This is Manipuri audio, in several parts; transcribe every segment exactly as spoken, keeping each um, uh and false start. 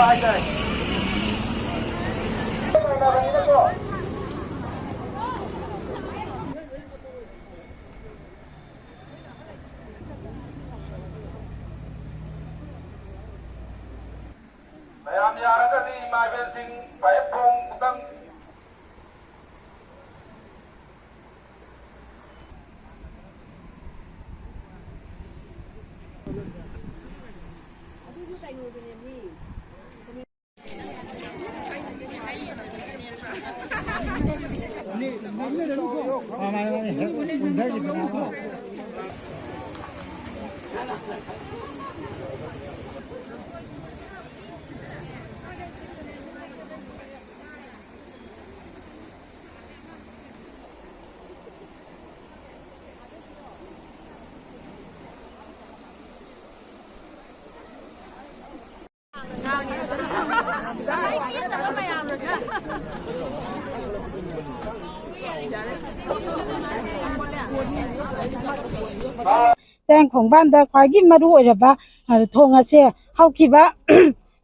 ꯍꯥꯏꯇꯥꯔꯦ꯫ ꯃꯌꯥꯝ ꯌꯥꯔꯒꯗꯤ ꯏꯃꯥ ꯏꯕꯦꯟꯁꯤꯡ ꯄꯥꯌꯦꯞ ꯈꯣꯡ ꯈꯤꯇꯪ꯫ ꯇꯦꯡ ꯈꯣꯡꯕꯥꯟꯗ ꯈ꯭ꯋꯥꯏꯒꯤ ꯃꯔꯨ ꯑꯣꯏꯔꯕ, ꯑ, ꯊꯣꯡ ꯑꯁꯦ ꯍꯧꯈꯤꯕ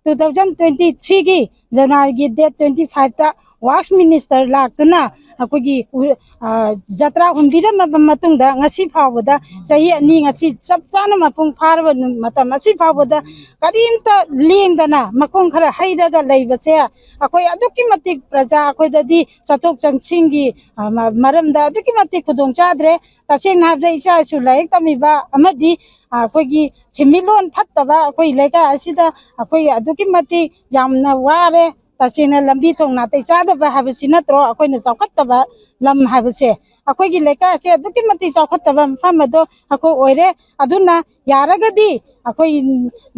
two thousand twenty threeꯒꯤ Januaryꯒꯤ date twenty fiveꯇ Works Minister ꯂꯥꯛꯇꯨꯅ ꯑꯩꯈꯣꯏꯒꯤ ꯎ-, ꯑ, ꯖꯇ꯭ꯔꯥ ꯍꯨꯟꯕꯤꯔꯝꯃꯕ ꯃꯇꯨꯡꯗ ꯉꯁꯤ ꯐꯥꯎꯕꯗ ꯆꯍꯤ ꯑꯅꯤ ꯉꯁꯤ ꯆꯞ ꯆꯥꯅ ꯃꯄꯨꯡ ꯐꯥꯔꯕ ꯅꯨ-, ꯃꯇꯝ ꯑꯁꯤ ꯐꯥꯎꯕꯗ ꯀꯔꯤꯝꯇ ꯂꯦꯡꯗꯅ ꯃꯈꯣꯡ ꯈꯔ ꯍꯩꯔꯒ ꯂꯩꯕꯁꯦ ꯑꯩꯈꯣꯏ ꯑꯗꯨꯛꯀꯤ ꯃꯇꯤꯛ ꯄ꯭ꯔꯖꯥ ꯑꯩꯈꯣꯏꯗꯗꯤ ꯆꯠꯊꯣꯛ ꯆꯠꯁꯤꯟꯒꯤ, ꯑ, ꯃ-, ꯃꯔꯝꯗ ꯑꯗꯨꯛꯀꯤ ꯃꯇꯤꯛ ꯈꯨꯗꯣꯡ ꯆꯥꯗ꯭ꯔꯦ꯫ ꯇꯁꯦꯡꯅ ꯍꯥꯏꯕꯗ ꯏꯆꯥ ꯏꯁꯨ ꯂꯥꯏꯔꯤꯛ ꯇꯝꯃꯤꯕ ꯑꯃꯗꯤ, ꯑ, ꯑꯩꯈꯣꯏꯒꯤ ꯁꯦꯟꯃꯤꯠꯂꯣꯟ ꯐꯠꯇꯕ ꯑꯩꯈꯣꯏ ꯂꯩꯀꯥꯏ ꯑꯁꯤꯗ ꯑꯩꯈꯣꯏ ꯑꯗꯨꯛꯀꯤ ꯃꯇꯤꯛ ꯌꯥꯝꯅ ꯋꯥꯔꯦ꯫ ꯇꯁꯦꯡꯅ ꯂꯝꯕꯤ ꯊꯣꯡ ꯅꯥꯇꯩ ꯆꯥꯗꯕ ꯍꯥꯏꯕꯁꯤ ꯅꯠꯇ꯭ꯔꯣ ꯑꯩꯈꯣꯏꯅ ꯆꯥꯎꯈꯠꯇꯕ ꯂꯝ ꯍꯥꯏꯕꯁꯦ? ꯑꯩꯈꯣꯏꯒꯤ ꯂꯩꯀꯥꯏ ꯑꯁꯦ ꯑꯗꯨꯛꯀꯤ ꯃꯇꯤꯛ ꯆꯥꯎꯈꯠꯇꯕ ꯃꯐꯝ ꯑꯗꯣ ꯑꯩꯈꯣꯏ ꯑꯣꯏꯔꯦ꯫ ꯑꯗꯨꯅ ꯌꯥꯔꯒꯗꯤ ꯑꯩꯈꯣꯏ,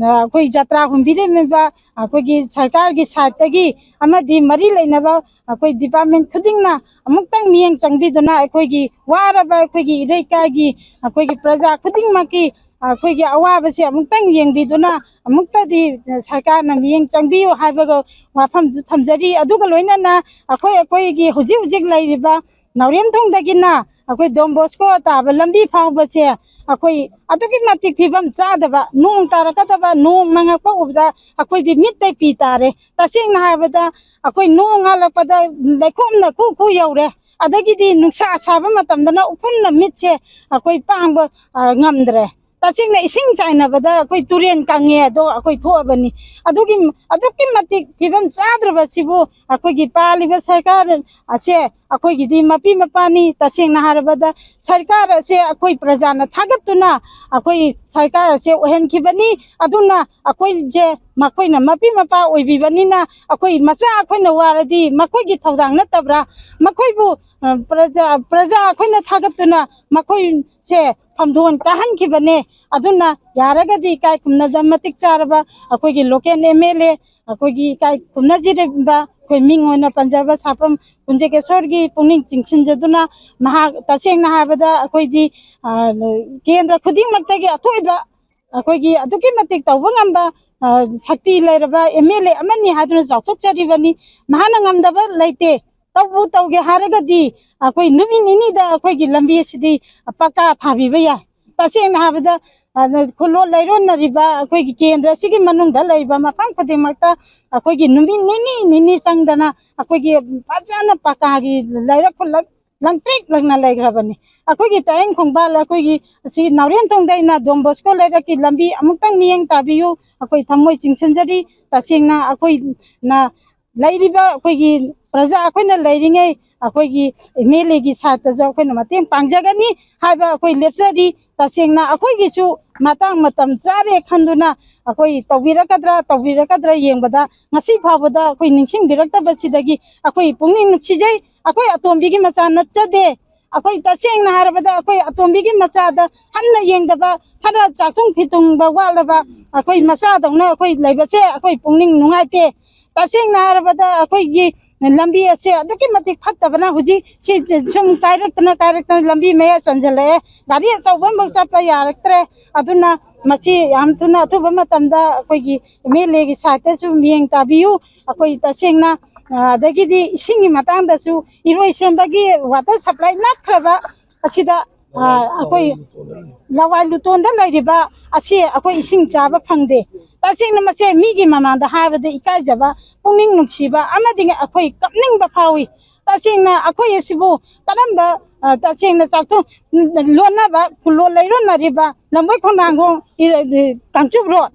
ꯑꯩꯈꯣꯏ ꯖꯇ꯭ꯔꯥ ꯍꯨꯟꯕꯤꯔꯝꯃꯤꯕ ꯑꯩꯈꯣꯏꯒꯤ ꯁꯔꯀꯥꯔꯒꯤ ꯁꯥꯏꯠꯇꯒꯤ ꯑꯃꯗꯤ ꯃꯔꯤ ꯂꯩꯅꯕ ꯑꯩꯈꯣꯏ department ꯈꯨꯗꯤꯡꯅ ꯑꯃꯨꯛꯇꯪ ꯃꯤꯠꯌꯦꯡ ꯆꯪꯕꯤꯗꯨꯅ ꯑꯩꯈꯣꯏꯒꯤ ꯋꯥꯔꯕ ꯑꯩꯈꯣꯏꯒꯤ ꯏꯔꯩꯀꯥꯏꯒꯤ ꯑꯩꯈꯣꯏꯒꯤ ꯄ꯭ꯔꯖꯥ ꯈꯨꯗꯤꯡꯃꯛꯀꯤ ꯑꯩꯈꯣꯏꯒꯤ ꯑꯋꯥꯕꯁꯦ ꯑꯃꯨꯛꯇꯪ ꯌꯦꯡꯕꯤꯗꯨꯅ ꯑꯃꯨꯛꯇꯗꯤ ꯁꯔꯀꯥꯔꯅ ꯃꯤꯠꯌꯦꯡ ꯆꯪꯕꯤꯌꯨ ꯍꯥꯏꯕꯒ ꯋꯥꯐꯝꯁꯨ ꯊꯝꯖꯔꯤ꯫ ꯑꯗꯨꯒ ꯂꯣꯏꯅꯅ ꯑꯩꯈꯣꯏ, ꯑꯩꯈꯣꯏꯒꯤ ꯍꯧꯖꯤꯛ ꯍꯧꯖꯤꯛ ꯂꯩꯔꯤꯕ ꯅꯥꯎꯔꯦꯝꯊꯣꯡꯗꯒꯤꯅ ꯑꯩꯈꯣꯏ ꯗꯣꯟ ꯕꯣꯁꯀꯣ ꯇꯥꯕ ꯂꯝꯕꯤ ꯐꯥꯎꯕꯁꯦ ꯑꯩꯈꯣꯏ ꯑꯗꯨꯛꯀꯤ ꯃꯇꯤꯛ ꯐꯤꯕꯝ ꯆꯥꯗꯕ, ꯅꯣꯡ ꯇꯥꯔꯛꯀꯗꯕ, ꯅꯣꯡ ꯃꯪꯉꯛꯄ ꯎꯕꯗ ꯑꯩꯈꯣꯏꯗꯤ ꯃꯤꯠꯇꯩ ꯄꯤ ꯇꯥꯔꯦ꯫ ꯇꯁꯦꯡꯅ ꯍꯥꯏꯔꯕꯗ ꯑꯩꯈꯣꯏ ꯅꯣꯡ ꯉꯥꯜꯂꯛꯄꯗ ꯂꯩꯈꯣꯝꯅ ꯈꯨ ꯈꯨ ꯌꯧꯔꯦ, ꯑꯗꯒꯤꯗꯤ ꯅꯨꯡꯁꯥ ꯁꯥꯕ ꯃꯇꯝꯗꯅ ꯎꯐꯨꯟꯅ ꯃꯤꯠꯁꯦ ꯑꯩꯈꯣꯏ ꯄꯥꯡꯕ, ꯑ, ꯉꯝꯗ꯭ꯔꯦ꯫ ꯇꯁꯦꯡꯅ ꯏꯁꯤꯡ ꯆꯥꯏꯅꯕꯗ ꯑꯩꯈꯣꯏ ꯇꯨꯔꯦꯟ ꯀꯪꯉꯦ, ꯑꯗꯣ ꯑꯩꯈꯣꯏ ꯊꯣꯛꯑꯕꯅꯤ꯫ ꯑꯗꯨꯒꯤ, ꯑꯗꯨꯛꯀꯤ ꯃꯇꯤꯛ ꯐꯤꯕꯝ ꯆꯥꯗ꯭ꯔꯕꯁꯤꯕꯨ ꯑꯩꯈꯣꯏꯒꯤ ꯄꯥꯜꯂꯤꯕ ꯁꯔꯀꯥꯔ ꯑꯁꯦ ꯑꯩꯈꯣꯏꯒꯤꯗꯤ ꯃꯄꯤ ꯃꯄꯥꯅꯤ꯫ ꯇꯁꯦꯡꯅ ꯍꯥꯏꯔꯕꯗ ꯁꯔꯀꯥꯔ ꯑꯁꯦ ꯑꯩꯈꯣꯏ ꯄ꯭ꯔꯖꯥꯅ ꯊꯥꯒꯠꯇꯨꯅ ꯑꯩꯈꯣꯏ ꯁꯔꯀꯥꯔ ꯑꯁꯦ ꯑꯣꯏꯍꯟꯈꯤꯕꯅꯤ꯫ ꯑꯗꯨꯅ ꯑꯩꯈꯣꯏꯁꯦ ꯃꯈꯣꯏꯅ ꯃꯄꯤ ꯃꯄꯥ ꯑꯣꯏꯕꯤꯕꯅꯤꯅ ꯑꯩꯈꯣꯏ ꯃꯆꯥ ꯑꯩꯈꯣꯏꯅ ꯋꯥꯔꯗꯤ ꯃꯈꯣꯏꯒꯤ ꯊꯧꯗꯥꯡ ꯅꯠꯇꯕ꯭ꯔꯥ? ꯃꯈꯣꯏꯕꯨ, ꯑ, ꯄ꯭ꯔꯖꯥ, ꯄ꯭ꯔꯖꯥ ꯑꯩꯈꯣꯏꯅ ꯊꯥꯒꯠꯇꯨꯅ ꯃꯈꯣꯏꯁꯦ ꯐꯝꯗꯣꯟ ꯀꯥꯍꯟꯈꯤꯕꯅꯦ꯫ ꯑꯗꯨꯅ ꯌꯥꯔꯒꯗꯤ ꯏꯀꯥꯏ ꯈꯨꯝꯅꯕ ꯃꯇꯤꯛ ꯆꯥꯔꯕ ꯑꯩꯈꯣꯏꯒꯤ ꯂꯣꯀꯦꯜ ꯑꯦꯝ ꯑꯦꯜ ꯑꯦ, ꯑꯩꯈꯣꯏꯒꯤ ꯏꯀꯥꯏ ꯈꯨꯝꯅꯖꯔꯤꯕ ꯑꯩꯈꯣꯏ ꯃꯤꯡ ꯑꯣꯏꯅ ꯄꯟꯖꯕ ꯁꯥꯐꯝ ꯀꯨꯟꯖꯀꯦꯁꯣꯔꯒꯤ ꯄꯨꯛꯅꯤꯡ ꯆꯤꯡꯁꯤꯟꯖꯗꯨꯅ ꯃꯍꯥꯛ ꯇꯁꯦꯡꯅ ꯍꯥꯏꯔꯕꯗ ꯑꯩꯈꯣꯏꯗꯤ, ꯑ, ꯀꯦꯟꯗ꯭ꯔ ꯈꯨꯗꯤꯡꯃꯛꯇꯒꯤ ꯑꯊꯣꯏꯕ ꯑꯩꯈꯣꯏꯒꯤ ꯑꯗꯨꯛꯀꯤ ꯃꯇꯤꯛ ꯇꯧꯕ ꯉꯝꯕ, ꯑ, ꯁꯛꯇꯤ ꯂꯩꯔꯕ ꯑꯦꯝ ꯑꯦꯜ ꯑꯦ ꯑꯃꯅꯤ ꯍꯥꯏꯗꯨꯅ ꯆꯥꯎꯊꯣꯛꯆꯔꯤꯕꯅꯤ꯫ ꯃꯍꯥꯛꯅ ꯉꯝꯗꯕ ꯂꯩꯇꯦ꯫ ꯇꯧꯕꯨ ꯇꯧꯒꯦ ꯍꯥꯏꯔꯒꯗꯤ ꯑꯩꯈꯣꯏ ꯅꯨꯃꯤꯠ ꯅꯤꯅꯤꯗ ꯑꯩꯈꯣꯏꯒꯤ ꯂꯝꯕꯤ ꯑꯁꯤꯗꯤ ꯄꯀꯥ ꯊꯥꯕꯤꯕ ꯌꯥꯏ꯫ ꯇꯁꯦꯡꯅ ꯍꯥꯏꯕꯗ, ꯑ, ꯈꯨꯜꯂꯣꯟ ꯂꯩꯔꯣꯟꯅꯔꯤꯕ ꯑꯩꯈꯣꯏꯒꯤ ꯀꯦꯟꯗ꯭ꯔ ꯑꯁꯤꯒꯤ ꯃꯅꯨꯡꯗ ꯂꯩꯔꯤꯕ ꯃꯐꯝ ꯈꯨꯗꯤꯡꯃꯛꯇ ꯑꯩꯈꯣꯏꯒꯤ ꯅꯨꯃꯤꯠ ꯅꯤꯅꯤ, ꯅꯤꯅꯤ ꯆꯪꯗꯅ ꯑꯩꯈꯣꯏꯒꯤ ꯐꯖꯅ ꯄꯀꯥꯒꯤ ꯂꯩꯔꯛ ꯈꯨꯜꯂꯛ ꯂꯪꯇ꯭ꯔꯤꯛ ꯂꯪꯅ ꯂꯩꯈ꯭ꯔꯕꯅꯤ꯫ ꯑꯩꯈꯣꯏꯒꯤ ꯇꯥꯏꯌꯦꯡ ꯈꯣꯡꯕꯥꯜ, ꯑꯩꯈꯣꯏꯒꯤ ꯑꯁꯤ ꯅꯥꯎꯔꯦꯝꯊꯣꯡꯗꯩꯅ ꯗꯣꯟ ꯕꯣꯁꯀꯣ ꯂꯩꯔꯛꯀꯤ ꯂꯝꯕꯤ ꯑꯃꯨꯛꯇꯪ ꯃꯤꯠꯌꯦꯡ ꯇꯥꯕꯤꯌꯨ꯫ ꯑꯩꯈꯣꯏ ꯊꯃꯣꯏ ꯆꯤꯡꯁꯤꯟꯖꯔꯤ꯫ ꯇꯁꯦꯡꯅ ꯑꯩꯈꯣꯏꯅ ꯂꯩꯔꯤꯕ ꯑꯩꯈꯣꯏꯒꯤ ꯄ꯭ꯔꯖꯥ ꯑꯩꯈꯣꯏꯅ ꯂꯩꯔꯤꯉꯩ ꯑꯩꯈꯣꯏꯒꯤ ꯑꯦꯝ ꯑꯦꯜ ꯑꯦꯒꯤ ꯁꯥꯏꯠꯇꯁꯨ ꯑꯩꯈꯣꯏꯅ ꯃꯇꯦꯡ ꯄꯥꯡꯖꯒꯅꯤ ꯍꯥꯏꯕ ꯑꯩꯈꯣꯏ ꯂꯦꯞꯆꯔꯤ꯫ ꯇꯁꯦꯡꯅ ꯑꯩꯈꯣꯏꯒꯤꯁꯨ ꯃꯇꯥꯡ ꯃꯇꯝ ꯆꯥꯔꯦ ꯈꯟꯗꯨꯅ ꯑꯩꯈꯣꯏ ꯇꯧꯕꯤꯔꯛꯀꯗ꯭ꯔꯥ, ꯇꯧꯕꯤꯔꯛꯀꯗ꯭ꯔꯥ ꯌꯦꯡꯕꯗ ꯉꯁꯤ ꯐꯥꯎꯕꯗ ꯑꯩꯈꯣꯏ ꯅꯤꯡꯁꯤꯡꯕꯤꯔꯛꯇꯕꯁꯤꯗꯒꯤ ꯑꯩꯈꯣꯏ ꯄꯨꯛꯅꯤꯡ ꯅꯨꯡꯁꯤꯖꯩ꯫ ꯑꯩꯈꯣꯏ ꯑꯇꯣꯝꯕꯤꯒꯤ ꯃꯆꯥ ꯅꯠꯆꯗꯦ꯫ ꯑꯩꯈꯣꯏ ꯇꯁꯦꯡꯅ ꯍꯥꯏꯔꯕꯗ ꯑꯩꯈꯣꯏ ꯑꯇꯣꯝꯕꯤꯒꯤ ꯃꯆꯥꯗ ꯍꯟꯅ ꯌꯦꯡꯗꯕ, ꯈꯔ ꯆꯥꯛꯊꯨꯡ ꯐꯤꯊꯨꯡꯕ ꯋꯥꯠꯂꯕ ꯑꯩꯈꯣꯏ ꯃꯆꯥꯗꯧꯅ ꯑꯩꯈꯣꯏ ꯂꯩꯕꯁꯦ ꯑꯩꯈꯣꯏ ꯄꯨꯛꯅꯤꯡ ꯅꯨꯡꯉꯥꯏꯇꯦ꯫ ꯇꯁꯦꯡꯅ ꯍꯥꯏꯔꯕꯗ ꯑꯩꯈꯣꯏꯒꯤ ꯂꯝꯕꯤ ꯑꯁꯦ ꯑꯗꯨꯛꯀꯤ ꯃꯇꯤꯛ ꯐꯠꯇꯕꯅ ꯍꯧꯖꯤꯛ ꯁꯤ ꯁꯨꯝ ꯀꯥꯏꯔꯛꯇꯅ ꯀꯥꯏꯔꯛꯇꯅ ꯂꯝꯕꯤ ꯃꯌꯥꯏ ꯆꯟꯁꯤꯜꯂꯛꯑꯦ꯫ ꯒꯥꯔꯤ ꯑꯆꯧꯕ ꯑꯃꯐꯥꯎ ꯆꯠꯄ ꯌꯥꯔꯛꯇ꯭ꯔꯦ꯫ ꯑꯗꯨꯅ ꯃꯁꯤ ꯌꯥꯝ ꯊꯨꯅ ꯑꯊꯨꯕ ꯃꯇꯝꯗ ꯑꯩꯈꯣꯏꯒꯤ ꯑꯦꯝ ꯑꯦꯜ ꯑꯦꯒꯤ ꯁꯥꯏꯠꯇꯁꯨ ꯃꯤꯠꯌꯦꯡ ꯇꯥꯕꯤꯌꯨ꯫ ꯑꯩꯈꯣꯏ ꯇꯁꯦꯡꯅ ꯑ, ꯑꯗꯒꯤꯗꯤ ꯏꯁꯤꯡꯒꯤ ꯃꯇꯥꯡꯗꯁꯨ ꯏꯔꯣꯏꯁꯦꯝꯕꯒꯤ water supply ꯅꯛꯈ꯭ꯔꯕ ꯑꯁꯤꯗ, ꯑ, ꯑꯩꯈꯣꯏ ꯂꯋꯥꯏ ꯂꯨꯇꯣꯟꯗ ꯂꯩꯔꯤꯕ ꯑꯁꯤ ꯑꯩꯈꯣꯏ ꯏꯁꯤꯡ ꯆꯥꯕ ꯐꯪꯗꯦ꯫ ꯇꯁꯦꯡꯅ ꯃꯁꯦ ꯃꯤꯒꯤ ꯃꯃꯥꯡꯗ ꯍꯥꯏꯕꯗ ꯏꯀꯥꯏꯖꯕ, ꯄꯨꯛꯅꯤꯡ ꯅꯨꯡꯁꯤꯕ ꯑꯃꯗꯤ ꯑꯩꯈꯣꯏ ꯀꯞꯅꯤꯡꯕ ꯐꯥꯎꯏ꯫ ꯇꯁꯦꯡꯅ ꯑꯩꯈꯣꯏ ꯑꯁꯤꯕꯨ ꯀꯔꯝꯕ, ꯑ, ꯇꯁꯦꯡꯅ ꯆꯥꯎꯊꯣꯛ ꯂꯣꯟꯅꯕ ꯈꯨꯜꯂꯣꯟ ꯂꯩꯔꯣꯟꯅꯔꯤꯕ ꯂꯝꯕꯣꯏ ꯈꯣꯡꯅꯥꯡꯈꯣꯡ, ꯏ-, ꯏ-, ꯀꯥꯡꯆꯨꯞ ꯔꯣꯗ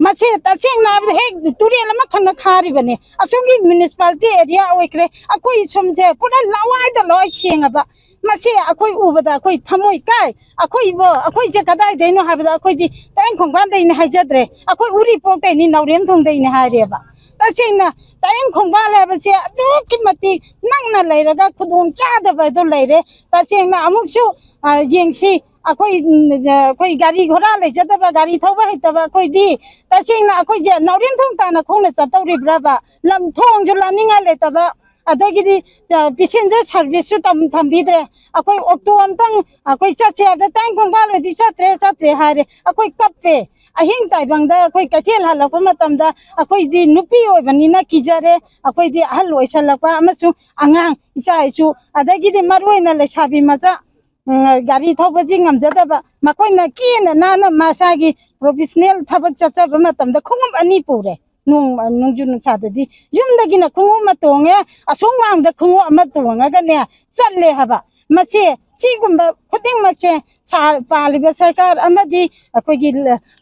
ꯃꯁꯤ ꯇꯁꯦꯡꯅ ꯍꯥꯏꯕꯗ ꯍꯦꯛ ꯇꯨꯔꯦꯜ ꯑꯃꯈꯛꯅ ꯈꯥꯔꯤꯕꯅꯤ꯫ ꯑꯁꯣꯝꯒꯤ municipality area ꯑꯣꯏꯈ꯭ꯔꯦ, ꯑꯩꯈꯣꯏ ꯁꯣꯝꯁꯦ ꯄꯨꯔꯥ ꯂꯋꯥꯏꯗ ꯂꯣꯏ ꯁꯦꯡꯉꯕ꯫ ꯃꯁꯤ ꯑꯩꯈꯣꯏ ꯎꯕꯗ ꯑꯩꯈꯣꯏ ꯊꯃꯣꯏ ꯀꯥꯏ꯫ ꯑꯩꯈꯣꯏꯕꯨ, ꯑꯩꯈꯣꯏꯁꯦ ꯀꯗꯥꯏꯗꯩꯅꯣ ꯍꯥꯏꯕꯗ ꯑꯩꯈꯣꯏꯗꯤ ꯇꯥꯏꯕꯪ ꯈꯣꯡꯕꯥꯟꯗꯩꯅꯤ ꯍꯥꯏꯖꯗ꯭ꯔꯦ, ꯑꯩꯈꯣꯏ ꯎꯔꯤꯄꯣꯛꯇꯩꯅꯤ, ꯅꯥꯎꯔꯦꯝꯊꯣꯡꯗꯩꯅꯤ ꯍꯥꯏꯔꯦꯕ꯫ ꯇꯁꯦꯡꯅ ꯇꯥꯏꯕꯪ ꯈꯣꯡꯕꯥꯟ ꯍꯥꯏꯕꯁꯦ ꯑꯗꯨꯛꯀꯤ ꯃꯇꯤꯛ ꯅꯛꯅ ꯂꯩꯔꯒ ꯈꯨꯗꯣꯡ ꯆꯥꯗꯕ ꯑꯗꯨ ꯂꯩꯔꯦ꯫ ꯇꯁꯦꯡꯅ ꯑꯃꯨꯛꯁꯨ, ꯑ, ꯌꯦꯡꯁꯤ, ꯑꯩꯈꯣꯏ, ꯎꯝ, ꯑꯩꯈꯣꯏ ꯒꯥꯔꯤ ꯘꯣꯔꯥ ꯂꯩꯖꯗꯕ, ꯒꯥꯔꯤ ꯊꯧꯕ ꯍꯩꯇꯕ ꯑꯩꯈꯣꯏꯗꯤ ꯇꯁꯦꯡꯅ ꯑꯩꯈꯣꯏꯁꯦ ꯅꯥꯎꯔꯦꯝꯊꯣꯡ ꯇꯥꯟꯅ ꯈꯣꯡꯅ ꯆꯠꯇꯧꯔꯤꯕ꯭ꯔꯕ? ꯂꯝ ꯊꯣꯡꯁꯨ ꯂꯥꯟꯅꯤꯡꯉꯥꯏ ꯂꯩꯇꯕ, ꯑꯗꯒꯤꯗꯤ, ꯑ, passenger service ꯁꯨ ꯇꯝ-, ꯊꯝꯕꯤꯗ꯭ꯔꯦ꯫ ꯑꯩꯈꯣꯏ ꯑꯣꯛꯇꯣ ꯑꯝꯇꯪ ꯑꯩꯈꯣꯏ ꯆꯠꯁꯦ ꯍꯥꯏꯕꯗ ꯇꯥꯏꯕꯪ ꯈꯣꯡꯕꯥꯜ ꯂꯣꯏꯗꯤ ꯆꯠꯇ꯭ꯔꯦ, ꯆꯠꯇ꯭ꯔꯦ ꯍꯥꯏꯔꯦ꯫ ꯑꯩꯈꯣꯏ ꯀꯞꯄꯦ꯫ ꯑꯍꯤꯡ ꯇꯥꯏꯕꯪꯗ ꯑꯩꯈꯣꯏ ꯀꯩꯊꯦꯜ ꯍꯜꯂꯛꯄ ꯃꯇꯝꯗ ꯑꯩꯈꯣꯏꯗꯤ ꯅꯨꯄꯤ ꯑꯣꯏꯕꯅꯤꯅ ꯀꯤꯖꯔꯦ꯫ ꯑꯩꯈꯣꯏꯗꯤ ꯑꯍꯜ ꯑꯣꯏꯁꯜꯂꯛꯄ ꯑꯃꯁꯨꯡ ꯑꯉꯥꯡ ꯏꯆꯥ ꯏꯁꯨ, ꯑꯗꯒꯤꯗꯤ ꯃꯔꯨ ꯑꯣꯏꯅ ꯂꯩꯁꯥꯕꯤ ꯃꯆꯥ, ꯎꯝ, ꯒꯥꯔꯤ ꯊꯧꯕꯁꯤ ꯉꯝꯖꯗꯕ, ꯃꯈꯣꯏꯅ ꯀꯦꯅ ꯅꯥꯟꯅ ꯃꯁꯥꯒꯤ professional ꯊꯕꯛ ꯆꯠꯆꯕ ꯃꯇꯝꯗ ꯈꯣꯡꯎꯞ ꯑꯅꯤ ꯄꯨꯔꯦ꯫ ꯅꯣꯡ-, ꯅꯣꯡꯖꯨ ꯅꯨꯡꯁꯥꯗꯗꯤ ꯌꯨꯝꯗꯒꯤꯅ ꯈꯣꯡꯎꯞ ꯑꯃ ꯇꯣꯡꯉꯦ, ꯑꯁꯣꯝ ꯋꯥꯡꯗ ꯈꯣꯡꯎꯞ ꯑꯃ ꯇꯣꯡꯉꯒꯅꯦ ꯆꯠꯂꯦ ꯍꯥꯏꯕ꯫ ꯃꯁꯤ ꯁꯤꯒꯨꯝꯕ ꯈꯨꯗꯤꯡꯃꯛꯁꯦ ꯁꯥ-, ꯄꯥꯜꯂꯤꯕ ꯁꯔꯀꯥꯔ ꯑꯃꯗꯤ ꯑꯩꯈꯣꯏꯒꯤ,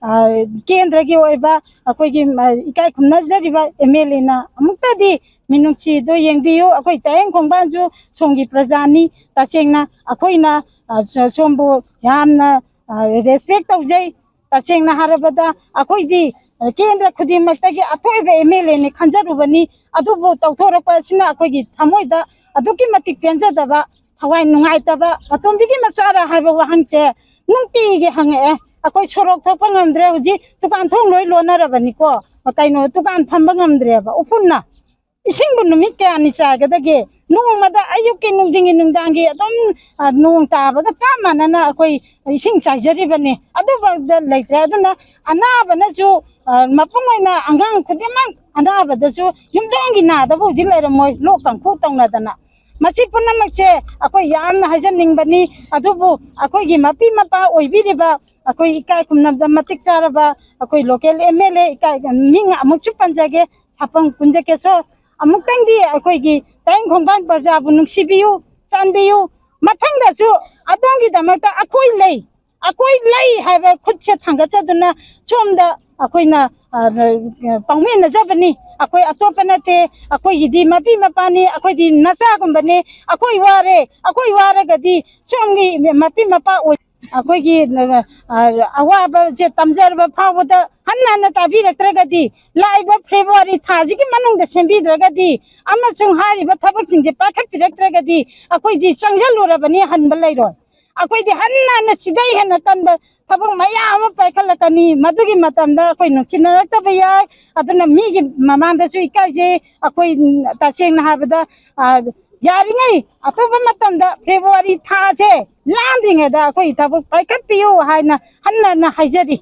ꯑ, ꯀꯦꯟꯗ꯭ꯔꯒꯤ ꯑꯣꯏꯕ ꯑꯩꯈꯣꯏꯒꯤ, ꯑ, ꯏꯀꯥꯏ ꯈꯨꯝꯅꯖꯔꯤꯕ MLA ꯅ ꯑꯃꯨꯛꯇꯗꯤ ꯃꯤꯅꯨꯡꯁꯤꯗꯣ ꯌꯦꯡꯕꯤꯌꯨ꯫ ꯑꯩꯈꯣꯏ ꯇꯥꯏꯌꯦꯡ ꯈꯣꯡꯕꯥꯟꯁꯨ ꯁꯣꯝꯒꯤ ꯄ꯭ꯔꯖꯥꯅꯤ꯫ ꯇꯁꯦꯡꯅ ꯑꯩꯈꯣꯏꯅ, ꯑ, ꯁꯣ-, ꯁꯣꯝꯕꯨ ꯌꯥꯝꯅ, ꯑ, respect ꯇꯧꯖꯩ꯫ ꯇꯁꯦꯡꯅ ꯍꯥꯏꯔꯕꯗ ꯑꯩꯈꯣꯏꯗꯤ, ꯑ, ꯀꯦꯟꯗ꯭ꯔ ꯈꯨꯗꯤꯡꯃꯛꯇꯒꯤ ꯑꯊꯣꯏꯕ MLA ꯅꯤ ꯈꯟꯖꯔꯨꯕꯅꯤ꯫ ꯑꯗꯨꯕꯨ ꯇꯧꯊꯣꯔꯛꯄ ꯑꯁꯤꯅ ꯑꯩꯈꯣꯏꯒꯤ ꯊꯃꯣꯏꯗ ꯑꯗꯨꯛꯀꯤ ꯃꯇꯤꯛ ꯄꯦꯟꯖꯗꯕ, ꯊꯋꯥꯏ ꯅꯨꯡꯉꯥꯏꯇꯕ, "ꯑꯇꯣꯝꯕꯤꯒꯤ ꯃꯆꯥꯔ?" ꯍꯥꯏꯕ ꯋꯥꯍꯪꯁꯦ ꯅꯨꯡꯇꯤꯒꯤ ꯍꯪꯉꯛꯑꯦ꯫ ꯑꯩꯈꯣꯏ ꯁꯣꯔꯣꯛ ꯊꯣꯛꯄ ꯉꯝꯗ꯭ꯔꯦ, ꯍꯧꯖꯤꯛ ꯗꯨꯀꯥꯟ ꯊꯣꯡ ꯂꯣꯏ ꯂꯣꯟꯅꯔꯕꯅꯤꯀꯣ, ꯀꯩꯅꯣ, ꯗꯨꯀꯥꯟ ꯐꯝꯕ ꯉꯝꯗ꯭ꯔꯦꯕ ꯎꯐꯨꯟꯅ꯫ ꯏꯁꯤꯡꯕꯨ ꯅꯨꯃꯤꯠ ꯀꯌꯥꯅꯤ ꯆꯥꯏꯒꯗꯒꯦ? ꯅꯣꯡꯃꯗ ꯑꯌꯨꯛꯀꯤ, ꯅꯨꯡꯊꯤꯟꯒꯤ, ꯅꯨꯡꯗꯥꯡꯒꯤ ꯑꯗꯨꯝ, ꯑ, ꯅꯣꯡ ꯇꯥꯕꯒ ꯆꯞ ꯃꯥꯟꯅꯅ ꯑꯩꯈꯣꯏ ꯏꯁꯤꯡ ꯆꯥꯏꯖꯔꯤꯕꯅꯤ꯫ ꯑꯗꯨꯐꯥꯎꯗ ꯂꯩꯇ꯭ꯔꯦ꯫ ꯑꯗꯨꯅ ꯑꯅꯥꯕꯅꯁꯨ, ꯑ, ꯃꯄꯨꯡ ꯑꯣꯏꯅ ꯑꯉꯥꯡ ꯈꯨꯗꯤꯡꯃꯛ ꯑꯅꯥꯕꯗꯁꯨ ꯌꯨꯝꯊꯣꯡꯒꯤ ꯅꯥꯗꯕ ꯍꯧꯖꯤꯛ ꯂꯩꯔꯝꯃꯣꯏ, ꯂꯣꯛ ꯀꯥꯡꯈꯨ ꯇꯧꯅꯗꯅ꯫ ꯃꯁꯤ ꯄꯨꯝꯅꯃꯛꯁꯦ ꯑꯩꯈꯣꯏ ꯌꯥꯝꯅ ꯍꯥꯏꯖꯅꯤꯡꯕꯅꯤ꯫ ꯑꯗꯨꯕꯨ ꯑꯩꯈꯣꯏꯒꯤ ꯃꯄꯤ ꯃꯄꯥ ꯑꯣꯏꯕꯤꯔꯤꯕ ꯑꯩꯈꯣꯏ ꯏꯀꯥꯏ ꯈꯨꯝꯅꯕꯗ ꯃꯇꯤꯛ ꯆꯥꯔꯕ ꯑꯩꯈꯣꯏ local M L A ꯏꯀꯥꯏ, ꯃꯤꯡ ꯑꯃꯨꯛꯁꯨ ꯄꯟꯖꯒꯦ, ꯁꯥꯄꯝ ꯀꯨꯟꯖꯀꯦꯁꯣꯔ꯫ ꯑꯃꯨꯛꯇꯪꯗꯤ ꯑꯩꯈꯣꯏꯒꯤ ꯇꯥꯏꯌꯦꯡ ꯈꯣꯡꯕꯥꯟ ꯄ꯭ꯔꯖꯥꯕꯨ ꯅꯨꯡꯁꯤꯕꯤꯌꯨ, ꯆꯥꯟꯕꯤꯌꯨ꯫ ꯃꯊꯪꯗꯁꯨ ꯑꯗꯣꯝꯒꯤꯗꯃꯛꯇ ꯑꯩꯈꯣꯏ ꯂꯩ, ꯑꯩꯈꯣꯏ ꯂꯩ ꯍꯥꯏꯕ ꯈꯨꯠꯁꯦ ꯊꯥꯡꯒꯠꯆꯗꯨꯅ ꯁꯣꯝꯗ ꯑꯩꯈꯣꯏꯅ, ꯑ, ꯄꯥꯎꯃꯤꯟꯅꯖꯕꯅꯤ꯫ ꯑꯩꯈꯣꯏ ꯑꯇꯣꯞꯄ ꯅꯠꯇꯦ, ꯑꯩꯈꯣꯏꯒꯤꯗꯤ ꯃꯄꯤ ꯃꯄꯥꯅꯤ, ꯑꯩꯈꯣꯏꯗꯤ ꯅꯆꯥꯒꯨꯝꯕꯅꯤ꯫ ꯑꯩꯈꯣꯏ ꯋꯥꯔꯦ, ꯑꯩꯈꯣꯏ ꯋꯥꯔꯒꯗꯤ ꯁꯣꯝꯒꯤ ꯃꯄꯤ ꯃꯄꯥ ꯑꯣꯏ-, ꯑꯩꯈꯣꯏꯒꯤ, ꯑ, ꯑꯋꯥꯕꯁꯦ ꯇꯝꯖꯔꯕ ꯐꯥꯎꯕꯗ ꯍꯟꯅ ꯍꯟꯅ ꯇꯥꯕꯤꯔꯛꯇ꯭ꯔꯒꯗꯤ, ꯂꯥꯛꯏꯕ February ꯊꯥꯁꯤꯒꯤ ꯃꯅꯨꯡꯗ ꯁꯦꯝꯕꯤꯗ꯭ꯔꯒꯗꯤ ꯑꯃꯁꯨꯡ ꯍꯥꯏꯔꯤꯕ ꯊꯕꯛꯁꯤꯡꯁꯦ ꯄꯥꯏꯈꯠꯄꯤꯔꯛꯇ꯭ꯔꯒꯗꯤ ꯑꯩꯈꯣꯏꯗꯤ ꯆꯪꯁꯤꯜꯂꯨꯔꯕꯅꯤ, ꯍꯟꯕ ꯂꯩꯔꯣꯏ꯫ ꯑꯩꯈꯣꯏꯗꯤ ꯍꯟꯅ ꯍꯟꯅ ꯁꯤꯗꯩ ꯍꯦꯟꯅ ꯀꯟꯕ ꯊꯕꯛ ꯃꯌꯥꯝ ꯑꯃ ꯄꯥꯏꯈꯠꯂꯛꯀꯅꯤ꯫ ꯃꯗꯨꯒꯤ ꯃꯇꯝꯗ ꯑꯩꯈꯣꯏ ꯅꯨꯡꯁꯤꯅꯔꯛꯇꯕ ꯌꯥꯏ꯫ ꯑꯗꯨꯅ ꯃꯤꯒꯤ ꯃꯃꯥꯡꯗꯁꯨ ꯏꯀꯥꯏꯖꯩ꯫ ꯑꯩꯈꯣꯏ, ꯎꯝ, ꯇꯁꯦꯡꯅ ꯍꯥꯏꯕꯗ, ꯑ, ꯌꯥꯔꯤꯉꯩ ꯑꯊꯨꯕ ꯃꯇꯝꯗ February ꯊꯥꯁꯦ ꯂꯥꯟꯗ꯭ꯔꯤꯉꯩꯗ ꯑꯩꯈꯣꯏ ꯊꯕꯛ ꯄꯥꯏꯈꯠꯄꯤꯌꯨ ꯍꯥꯏꯅ ꯍꯟꯅ ꯍꯟꯅ ꯍꯥꯏꯖꯔꯤ꯫